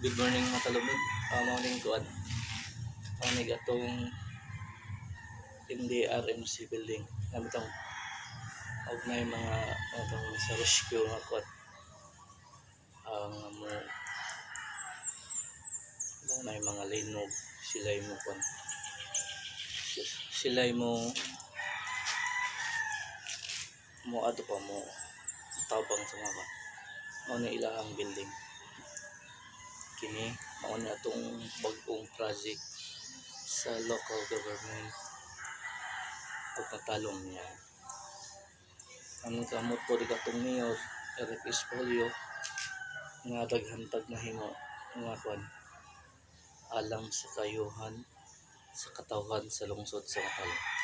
Good morning, mga talumod. Morning kuan. Mao ni atong MDRMC building. Gamit ang og na yung mga atong sa rescue nga kuan. Ang mo na yung mga linog sila mo kuan. Sila mo mo ato pa mo tabang sa mga kuan. Mao na ilahang building. Kini mao na atong bag-ong project sa local government pagpatalong niya. Ang kamot po di katong mayor Eric Espolio nga daghan tag nahimo nga kuan alang sa kayuhan sa katawhan sa lungsod sa Matalom.